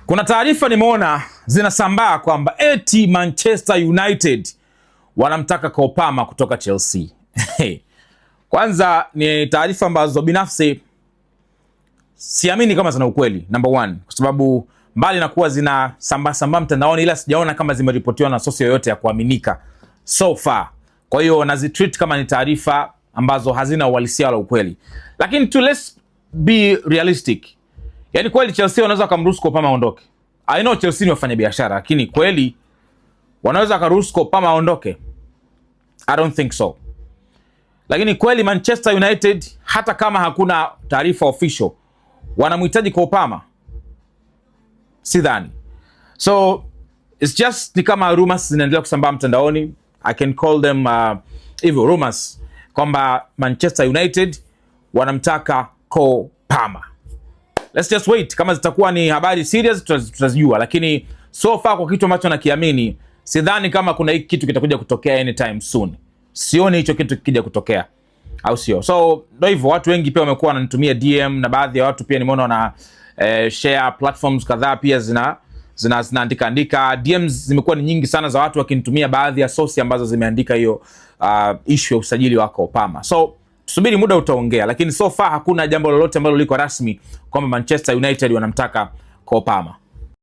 Kuna taarifa nimeona zinasambaa kwamba eti Manchester United wanamtaka Cole Palmer kutoka Chelsea. Kwanza ni taarifa ambazo binafsi siamini kama zina ukweli, number one, kwa sababu mbali na kuwa zina sambaa sambaa mtandaoni, ila sijaona kama zimeripotiwa na source yoyote ya kuaminika so far. Kwa hiyo nazitreat kama ni taarifa ambazo hazina uhalisia wala ukweli, lakini tu let's be realistic. Yani kweli Chelsea wanaweza wakamruhusu Cole Palmer aondoke? I know Chelsea ni wafanya biashara, lakini kweli wanaweza wakaruhusu Cole Palmer aondoke? I don't think so. Lakini kweli Manchester United, hata kama hakuna taarifa official, wanamhitaji Cole Palmer? Sidhani. So it's just ni kama rumors zinaendelea kusambaa mtandaoni. I can call them hivyo rumors kwamba Manchester United wanamtaka Cole Palmer. Let's just wait, kama zitakuwa ni habari serious tutazijua, lakini so far kwa kitu ambacho nakiamini, sidhani kama kuna hiki kitu kitakuja kutokea anytime soon. Sioni hicho kitu kikija kutokea, au sio? So ndo hivyo, watu wengi pia wamekuwa wananitumia DM na baadhi ya watu pia nimeona wana share platforms kadhaa pia zina zinaandika andika. DMs zimekuwa ni nyingi sana za watu wakinitumia baadhi ya source ambazo zimeandika hiyo issue ya usajili wa Cole Palmer. So tusubiri, muda utaongea, lakini so far hakuna jambo lolote ambalo liko rasmi kwamba Manchester United wanamtaka Cole Palmer.